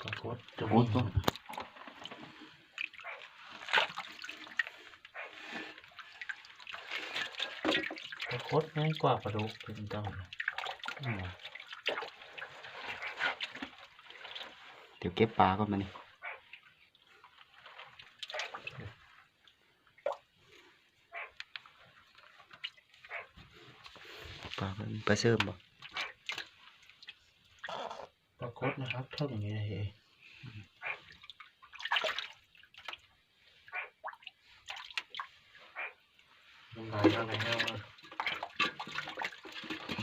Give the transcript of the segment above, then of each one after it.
ປາກົດ ປາກົດ ປາກົດໃຫຍ່ກວ່າປາດຸກເປັນເຈົ້າ. ອືມ ດຽວເກັບປາກ່ອນບາດນີ້. ປາ ປາເສີມບໍ່? ປາກົດນະຄັບ ເຖິງນີ້ເດ ມັນຫຼາຍເທົ່າໃດເຮົາ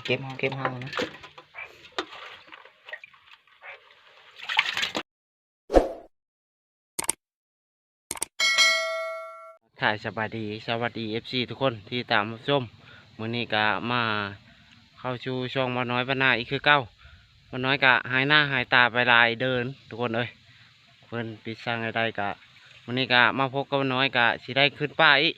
ເກັບເຮົາ ເກັບເຮົານະ. ທັກທາຍສະບາຍດີ ສະຫວັດດີ ເອັຟຊີ ທຸກຄົນທີ່ຕາມຮັບຊົມ. ມື້ນີ້ກະມາເຂົ້າສູ່ຊ່ອງບ່າວນ້ອຍບ້ານນາອີກຄືເກົ່າ. ບ່າວນ້ອຍກະຫາຍໜ້າຫາຍຕາໄປຫຼາຍເດີນ ທຸກຄົນເອີຍ ເພິ່ນປິດສ້າງລາຍໄດ້. ກະມື້ນີ້ກະມາພົບກັບບ່າວນ້ອຍ ກະຊິໄດ້ຂຶ້ນປ່າອີກ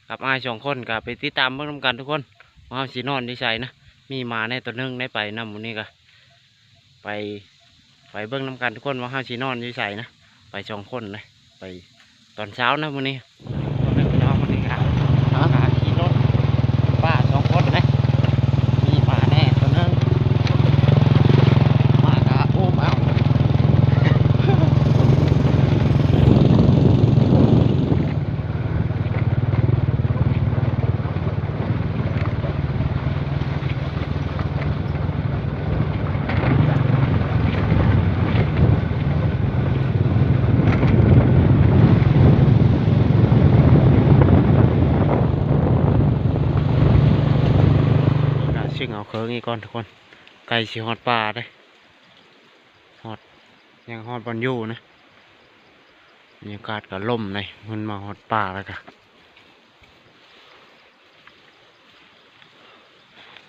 ກັບອ້າຍສອງຄົນ. ກະໄປຕິດຕາມເບິ່ງນຳກັນ ທຸກຄົນ ວ່າເຮົາຊິນອນຢູ່ໃສນະ. ມີໝາແດ່ໂຕໜຶ່ງໄດ້ໄປນຳມື້ນີ້ກະ ໄປ ໄປເບິ່ງນຳກັນ ທຸກຄົນ ວ່າເຮົາຊິນອນຢູ່ໃສນະ. ໄປສອງຄົນນະ ໄປຕອນເຊົ້ານະມື້ນີ້. ພໍ່ແມ່ພີ່ນ້ອງ ມື້ນີ້ກະ ຫາ ກະຂີ່ລົດປ່າສອງຄົນເດ້ ມີໝາແດ່ໂຕໜຶ່ງ ໝາກະອຸ້ມເອົາ. ກະຊິເອົາເຄື່ອງນີ້ກ່ອນ ທຸກຄົນ ໃກ້ຊິຮອດປ່າເດ້. ຮອດ ຍັງຮອດບ່ອນຢູ່ນະ. ບັນຍາກາດກະລົມເດ້ ມັນມາຮອດປ່າແລ້ວກະ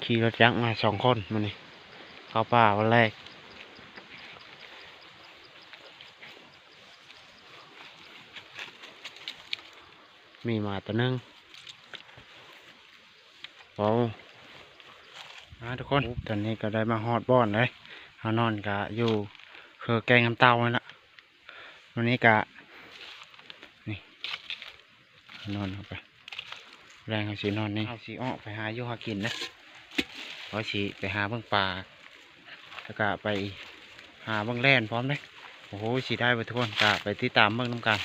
ຂີ່ລົດຈັກມາສອງຄົນມື້ນີ້ ເຂົ້າປ່າວັນແລກ. ມີໝາໂຕໜຶ່ງ. ເວົ້າ ອ່າ ທຸກຄົນ ຕອນນີ້ກະໄດ້ມາຮອດບ່ອນເລີຍ. ເຮົານອນກະຢູ່ເຄືອແກ້ງນ້ຳເຕົ້ານັ້ນລະ. ມື້ນີ້ກະ ນີ້ ນອນເຂົ້າໄປ ແລງເຮົາຊິນອນນີ້ ເຮົາຊິອອກໄປຫາຢູ່ຫາກິນນະ. ເຮົາຊິໄປຫາເບິ່ງປາ ແລ້ວກະໄປຫາເບິ່ງແລ່ນພ້ອມເດ້. ໂອ້ໂຫ ຊິໄດ້ບໍ່ ທຸກຄົນ ກະໄປຕິດຕາມເບິ່ງນຳກັນ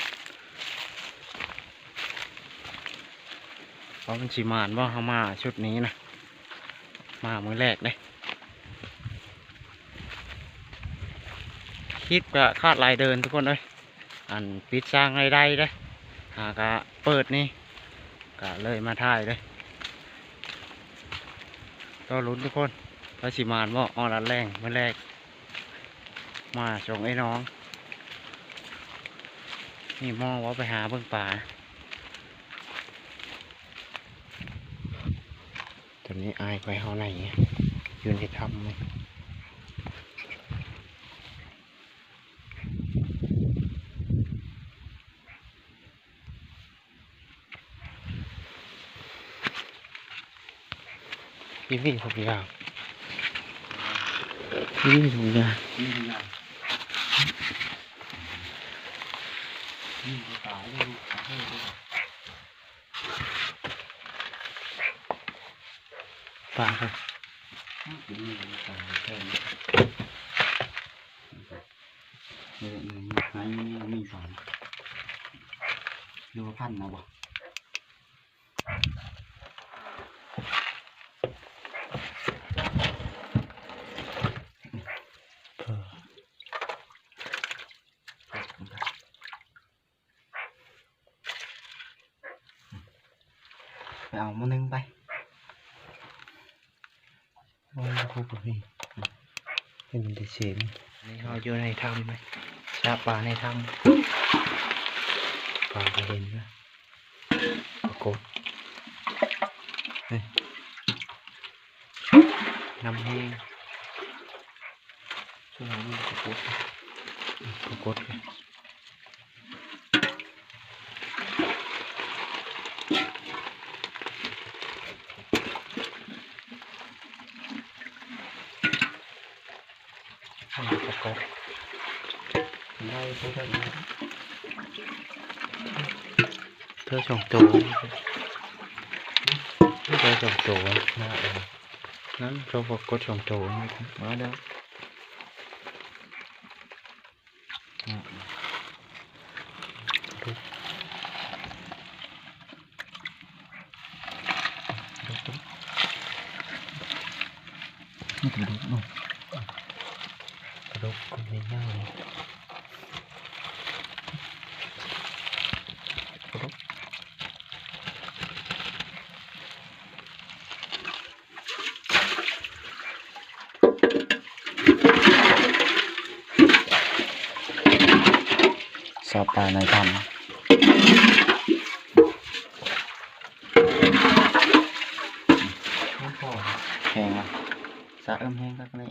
ວ່າມັນຊິໝານບໍ່. ເຮົາມາຊຸດນີ້ນະ ມາມື້ແລກເດ້. ຄລິບກະຂາດຫຼາຍເດີນ ທຸກຄົນເອີຍ ອັນປິດສ້າງລາຍໄດ້ເດ້. ຫາກະເປີດນີ້ ກະເລີຍມາຖ່າຍເລີຍ. ລໍລຸ້ນ ທຸກຄົນ ວ່າຊິໝານບໍ່. ອອກລາດແລ່ງມື້ແລກ ມາສອງເອື້ອຍນ້ອງ. ນີ້ໝໍວ່າໄປຫາເບິ່ງປາ. ຕອນນີ້ອ້າຍຂ້ອຍເຮົາໃນ ຢູ່ໃນຖ້ຳນີ້. ອີ່ຫວີທຸກຢ່າງ ອີ່ຫວີທຸກຢ່າງ. ປາ ເອີ ເອີ ໃນນີ້ມີປາ ຫຼືວ່າພັນເອົາບໍ່? ໄປເອົາໝໍ້ໜຶ່ງໄປ. ໂອ້ຍ ໂອ້ໂຫ ເຫັນມັນໄດ້ເສງ. ນີ້ເຮົາຢູ່ໃນຖ້ຳເລີຍ ສະປາໃນຖ້ຳ ປາກະເຫັນນະ ປາກົດ ເອີ ນ້ຳແຫ້ງ ສ່ວນຫຼາຍມັນປາກົດ ປາກົດ. ປາກົດ ເທື່ອສອງໂຕ ເທື່ອສອງໂຕ ນັ້ນ ເຈົ້າກໍກົດສອງໂຕ ມາແລ້ວ. ປາດຸກເນາະ ປາດຸກກໍມີເຫຍື່ອເນາະ ປາດຸກ. ຊາວປານາຍທຳ ແຮງວະ ສະເອີມແຮງຄັກແນ່.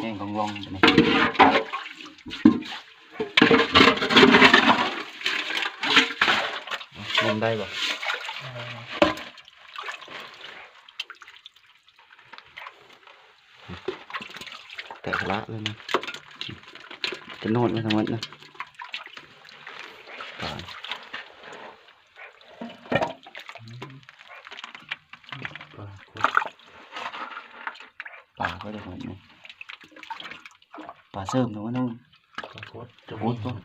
ແຫ້ງກ່ອງໆ ບາດນີ້ ລົມໄດ້ບໍ່? ແຕກລະເລີຍນະ ຈະໂນດໄວ້ທັງໝົດນະ ປາ ປາ ປາກໍໄດ້ໝົດນີ້ ປາເສີມເນາະ ປາກົດ ປາກົດ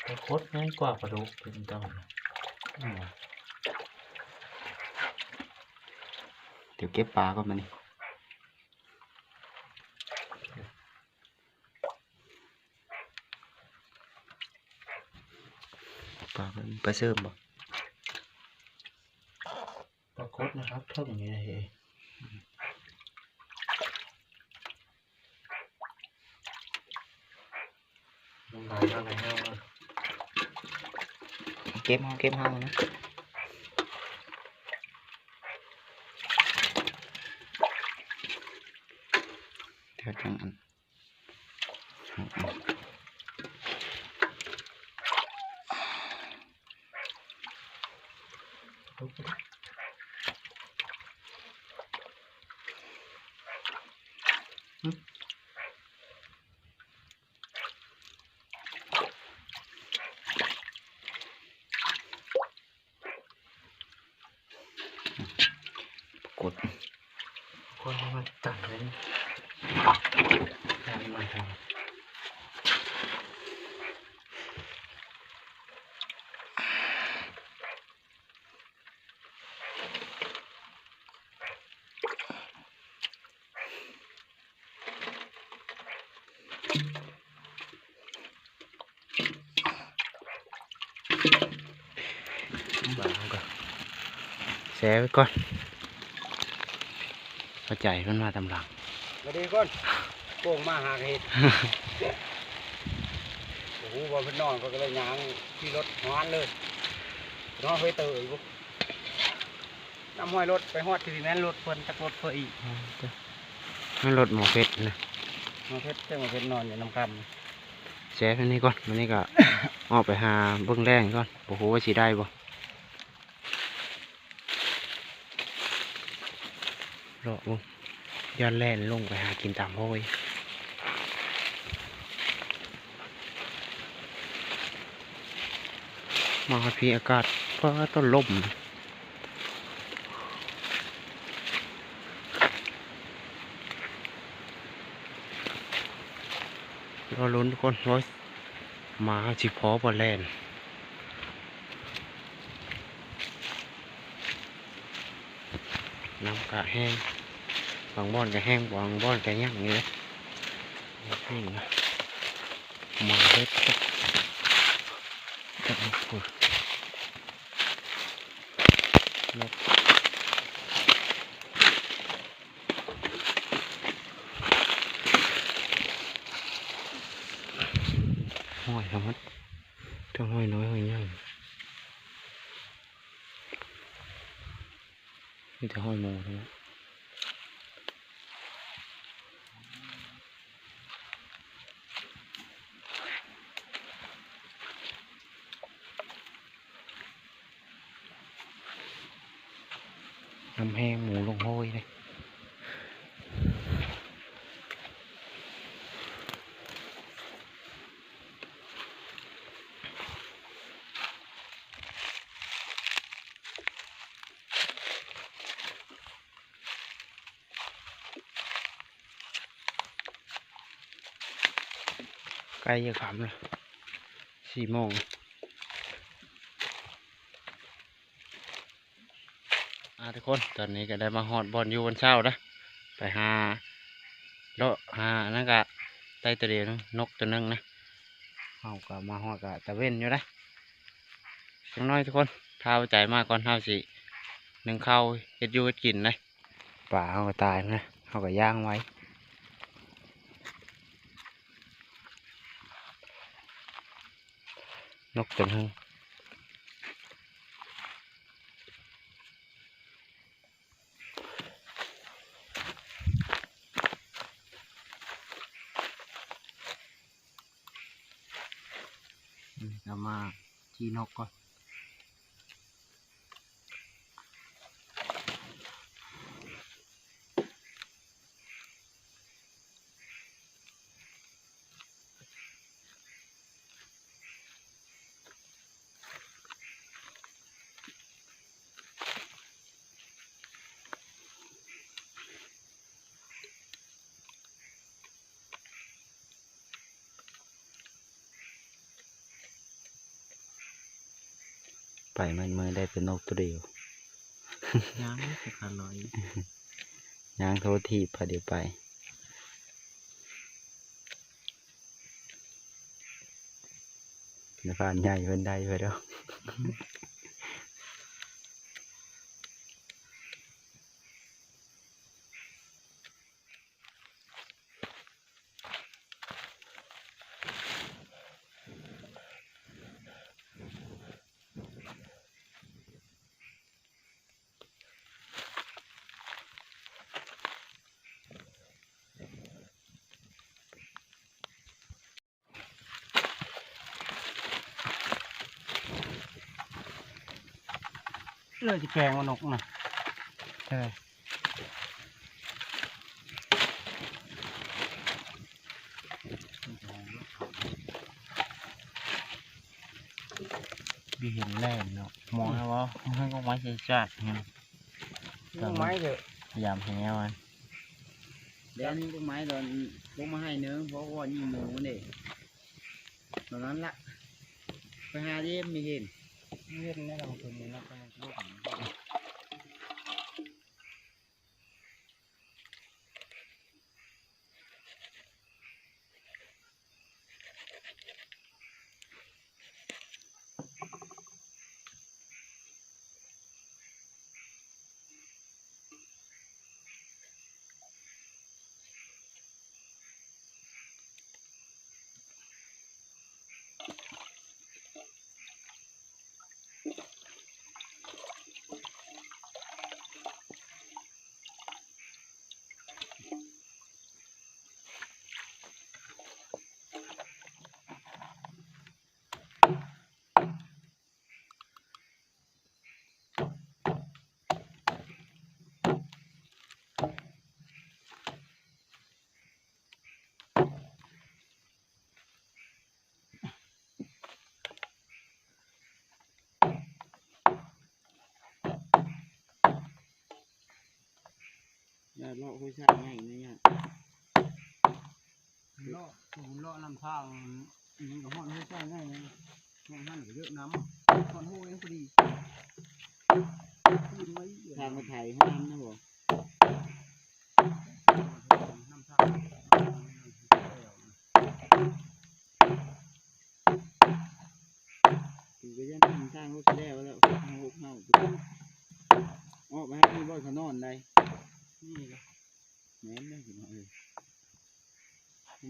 ປາກົດແມ່ນກວ່າປາດຸກເປັນຕົ້ນ. ອືມ ດຽວເກັບປາກ່ອນບາດນີ້ ປາ ປາເສີມບໍ່? ປາກົດນະຄັບ ເທິງນີ້ເດ ນ້ຳລາຍເຮົາໄດ້ເຮົາ ເກັບເຮົາ ເກັບເຮົານະ ດຽວຈັ່ງອັນ ກົດ ຄົນເຮົາມາຕັ້ງໄວ້ ບາງກໍແຊໄວ້ກ່ອນ ພໍໃຈເພິ່ນມາຕາມຫຼັງ ສະບາຍດີກ່ອນ ໂປ່ງມາຫາເຫັດ ບໍ່ຮູ້ວ່າເພິ່ນນອນ ຂ້ອຍກໍເລີຍຍ່າງຂີ່ລົດຫວານເລີຍ ນອນເຮີເຕີຢູ່ ນຳຫ້ອຍລົດໄປຮອດທີ່ແມ່ນລົດເພິ່ນ ຈັກລົດເພິ່ນອີກ ແມ່ນລົດໝໍເພັດນະ ໝໍເພັດ ແຕ່ໝໍເພັດນອນຢູ່ນຳກັນ ແຊບອັນນີ້ກ່ອນ ມື້ນີ້ກໍອອກໄປຫາເບິ່ງແລ້ງກ່ອນ ບໍ່ຮູ້ວ່າຊິໄດ້ບໍ່ ເລາະເບິ່ງ ຢ້ານແລ່ນລົງໄປຫາກິນຕາມໂຮຍ. ມາຮອດພີ້ອາກາດ ຟ້າຕ້ອນລົມ ລໍລຸ້ນທຸກຄົນ ວ່າມາເຮົາຊິພໍບໍ່ແລ່ນ. ນ້ຳກະແຫ້ງ ບາງບ່ອນກະແຫ້ງ ບາງບ່ອນກະຍັງຢູ່ເດ້ ນີ້ນະ ໝາເຫັດ ຫ້ອຍ ທັງໝົດ. ທັງຫອຍນ້ອຍຫອຍໃຫຍ່ ມີແຕ່ຫອຍໝູເທົ່ານັ້ນ. ນ້ຳແຫ້ງ ໝູລົງໂຫ້ຍເດ້. ໃກ້ຈະຄ່ຳແລ້ວ ສີ່ໂມງ. ອ່າ ທຸກຄົນ ຕອນນີ້ກໍໄດ້ມາຮອດບ່ອນຢູ່ບ່ອນເຊົາແລ້ວ ໄປຫາເລາະຫາອັນນັ້ນກະໄດ້ໂຕດຽວໜຶ່ງ ນົກໂຕໜຶ່ງນະ. ເຮົາກໍມາຮອດກະຕາເວັນຢູ່ເດ້. ຈັກໜ້ອຍທຸກຄົນ ຖ້າເອົາໃຈມາກ່ອນ ເຮົາຊິໜຶ້ງເຂົ້າເຮັດຢູ່ເຮັດກິນເດ້. ປາເຮົາກໍຕາຍນະ ເຮົາກໍຍ່າງໄວ. ນົກຕົວໜຶ່ງ ອືມ ເອົາມາຈີ່ນົກກ່ອນ. ໄປມັນເມື່ອຍໄດ້ແຕ່ນົກໂຕດຽວ ຍ່າງແຕ່ຂາລອຍ ຍ່າງໂທຖີບພາດຽວໄປ ແມ່ນຜ່ານໃຫຍ່ເພິ່ນໄດ້ເພິ່ນດອກ. ເລີຍຊິແກງວ່ານົກນະ ເອີ ບໍ່ເຫັນແລ້ວເນາະ ໝໍນະບໍ່ ມັນກໍໄມ້ໃສ່ຈາກ ດອກໄມ້ເດີ ພະຍາຍາມແຮງແລ້ວ ແລ້ວນີ້ດອກໄມ້ດອນ ລົງມາໃຫ້ເນີ ເພາະວ່າຍິງໝູເດ້. ຕອນນັ້ນລະ ໄປຫາເດ້ ມີເຫັນ ເຫັນໃນຫຼັງເພິ່ນນີ້ນະ ໄປລົງ. ຢ່າເລາະຫ້ວຍຊ້າງໃຫຍ່ນະ ຢ່າເລາະ ເລາະນຳທາງ ມັນກໍຮອດຫ້ວຍຊ້າງໃຫຍ່ ຮອດຫັ້ນກໍເຍອະນຳ ຮອດຫ້ວຍພໍດີ ທາງມາໄຖຫ້ວຍນຳນະບໍ່? ຄືກໍຢ້ານທາງລົດແລ້ວແລ້ວ ຫົກເຮົາ ອອກໄປຫາມີບ່ອນເຂົານອນໄດ໋ ນີ້ລະ ແມ່ນເດ້ພີ່ນ້ອງເອີຍ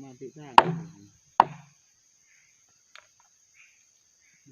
ມາຕິດທາງ.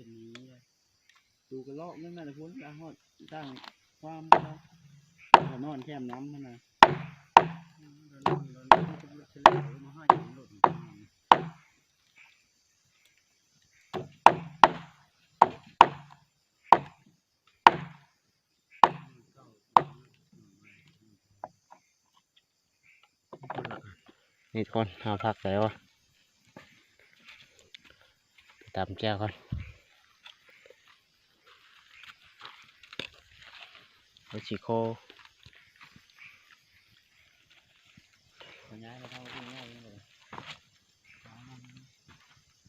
ຈະໜີ ຕູກະເລາະນັ້ນນະພຸ້ນ ລະຮອດທາງຄວາມ ລະນອນແຄມນ້ຳຫັ້ນນະ ມາໃຫ້ລົດ ນີ້ທຸກຄົນ ເຮົາພັກແລ້ວ ໄປຕຳແຈ່ວກ່ອນ ເອົາຊິໂຄ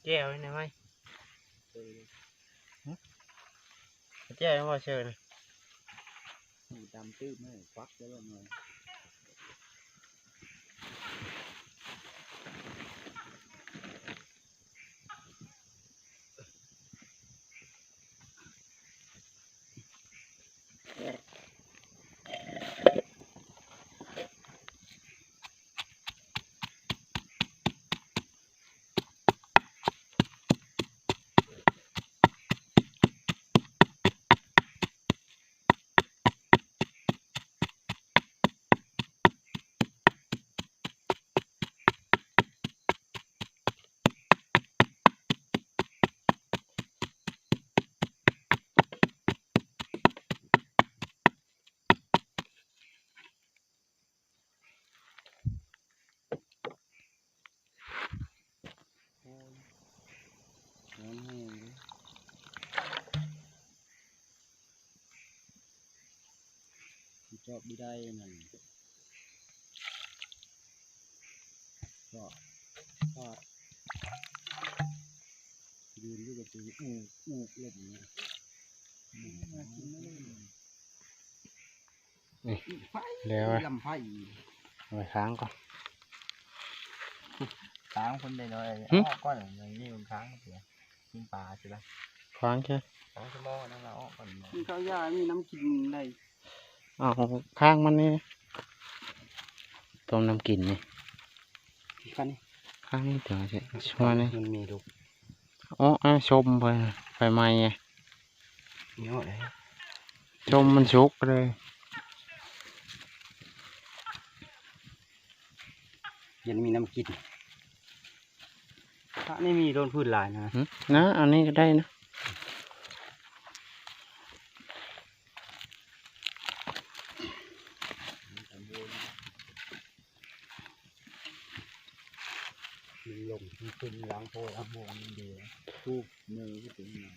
ແຈ່ວນີ້ໄໝ ຫຶ ແຈ່ວບໍ່ເຊີນ ດຳຕື້ບເລີຍ ຄວັກໄປໂລດເລີຍ. ຮ້ອນແຮງເດ້ ເຈາະບໍ່ໄດ້ນັ້ນ ເຈາະ ເຈາະ ຢືນຢູ່ກໍຊິອູກໆ ເລີຍນີ້ ອືມ ມາກິນເລີຍ. ນີ້ ໄຟ ແລ້ວ ລຳໄຟ ເອົາໄວ້ຄ້າງກ່ອນ ຄ້າງຄົນໄດ້ໜ້ອຍ ຫຶ ອອກກ່ອນ ນີ້ມັນຄ້າງເສຍ ກິນປາຊິລະ ຄ້າງແຄ່ ຄ້າງສະໝໍນັ້ນລະ ອອກກ່ອນ ມີເຂົ້າຢາ ມີນ້ຳກິນໄດ້ ເອົາຄ້າງມັນນີ້ ຕົ້ມນ້ຳກິນນີ້ ຄັນນີ້ ຄ້າງນີ້ ເອົາຊິ ຊ່ວຍນີ້ ມັນມີລູກ ອໍ ອັນຊົມໄປ ໄຟໄໝ້ ເນາະ ຊົມມັນສຸກເລີຍ ຍັງມີນ້ຳກິນ ພະນີ້ມີໂດນພື້ນຫຼາຍນະ ຫຶ ນະ ອັນນີ້ກໍໄດ້ນະ. ມັນລົງ ມັນຂຶ້ນລ້າງໂພລ້າງໂພມັນດີນະ ທູບມືກໍເປັນຫຍັງ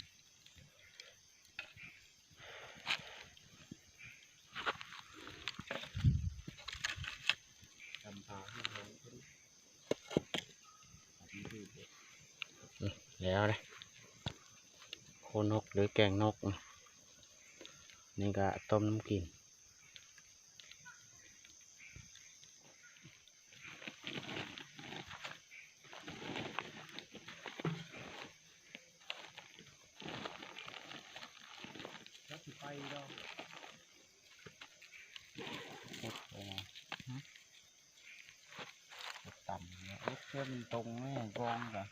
ກຳພາ ອືມ ແລ້ວເດ້ ໂຄນົກ ຫຼື ແກງນົກ ນີ້ກະຕົ້ມນ້ຳກິນ ຈັກຊິໄປດອກ. ເຮັດໄປນະ ຫຶ ຕຳເນາະ ເຮັດເພື່ອມັນຕົງແມ່ນກອງກະ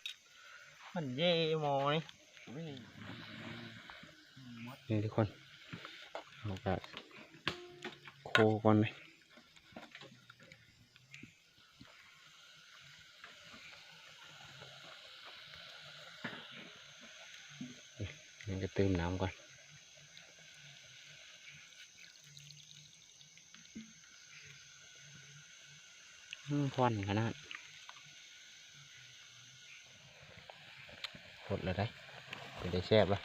ມັນເຢໝໍນີ້ ນີ້ທຸກຄົນ ເຮົາກະໂຄກ່ອນເລີຍ. ນີ້ກໍຕື່ມນ້ຳກ່ອນ ອືມ ຄວັນຂະໜາດ ຫົດແລ້ວໄດ໋ ເປັນໄດ້ແຊບລະ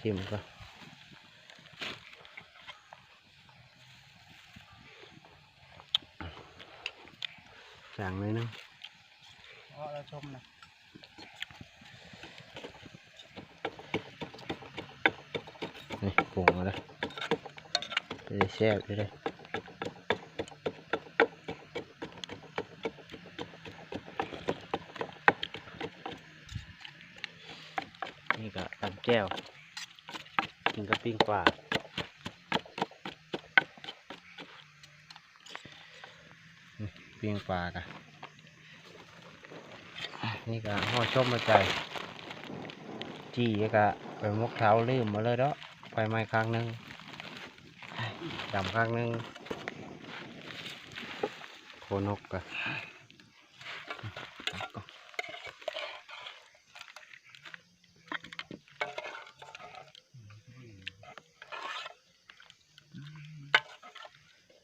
ຊິມກ່ອນ ຈາງໜ້ອຍໜຶ່ງ ເພາະລະຊົມນະ. ປຸງເອົາເດີ ເປັນຕາແຊບຢູ່ເດ້. ນີ້ກະຕຳແຈ່ວ ກິນກັບປີ້ງປາ. ປີ້ງປາກະ ນີ້ກະຫໍ່ສົ້ມຫົວໃຈ ຈີ່ ແລ້ວກະໃບໝົກເທົາ ລືມມາເລີຍເນາະ. ໄຟໄໝ້ຄັ້ງໜຶ່ງ ດຳຄັ້ງໜຶ່ງ. ໂຄນົກກະ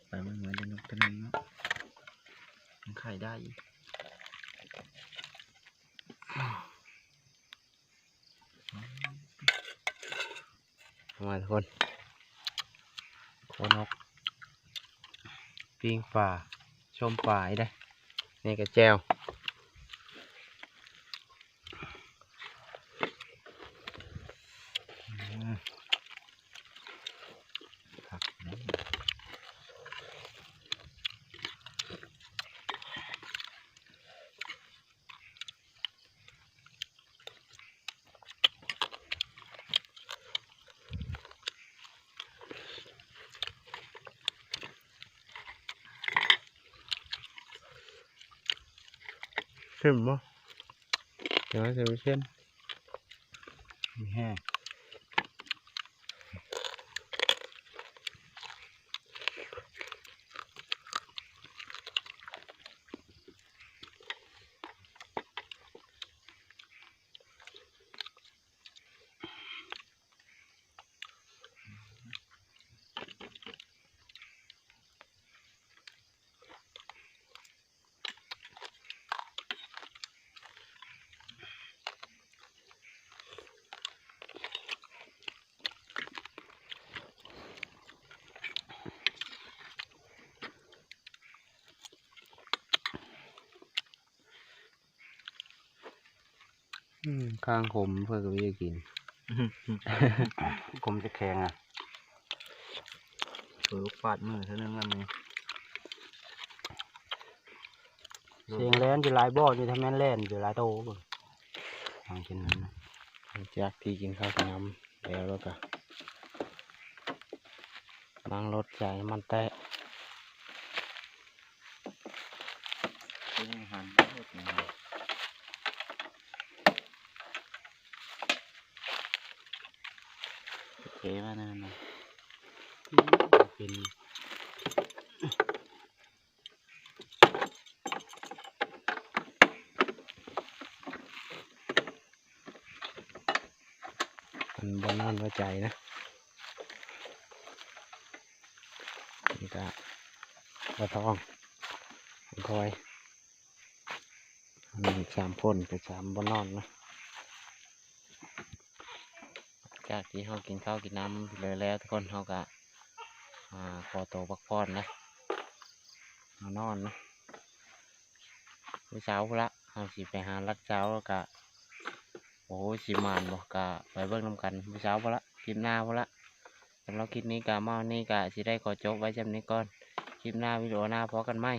ໄປເບິ່ງໄວ້ເດີ ນົກໂຕນັ້ນເນາະ ມັນໄຂ່ໄດ້ອີກ. ມາທຸກຄົນ ໂຄນົກ ປີ້ງປາ ສົ້ມປາອີກເດ້. ນີ້ກະແຈ່ວ ອືມ ຄັກເນາະ. ເຄັມບໍ່? ແຕ່ວ່າຈະບໍ່ເຄັມ ມີແຮງ. ອືມ ຄາງຂົມເພິ່ນກະບໍ່ຢາກກິນ ຂົມຈະແຂງອະ. ເອີ ຟາດມືເທື່ອໜຶ່ງອັນນີ້ ສຽງແລ່ນຢູ່ຫຼາຍບ່ອນຢູ່ ຖ້າແມ່ນແລ່ນຢູ່ຫຼາຍໂຕເບິ່ງ ທາງກິນນັ້ນນະ. ຫຼັງຈາກທີ່ກິນເຂົ້າກິນນ້ຳແລ້ວ ແລ້ວກະ ລ້າງລົດ ໃສ່ນ້ຳມັນແຕະ ເປັນອາຫານໂລດນີ້ ເທມານັ້ນນະ ເປັນ ອັນບ່ອນນອນຫົວໃຈນະ ນີ້ກະປາທອງ ຄອຍ ສາມຄົນ ເປັນສາມບ່ອນນອນນະ. ຈາກທີ່ເຮົາກິນເຂົ້າກິນນ້ຳແລ້ວ ທຸກຄົນ ເຮົາກະ ອາ ຂໍໂຕພັກຜ່ອນນະ ມານອນນະ. ມື້ເຊົ້າພຸ້ນລະ ເຮົາຊິໄປຫາລັດເຊົ້າ ແລ້ວກະ ໂອ້ ຊິໝານບໍ່ ກະໄປເບິ່ງນຳກັນມື້ເຊົ້າພຸ້ນລະ ຄລິບໜ້າພຸ້ນລະ. ສຳລັບຄລິບນີ້ກະ ມາຮອດນີ້ກະຊິໄດ້ຂໍຈົບໄວ້ສ່ຳນີ້ກ່ອນ ຄລິບໜ້າ ວິດີໂອໜ້າ ພໍ້ກັນໃໝ່.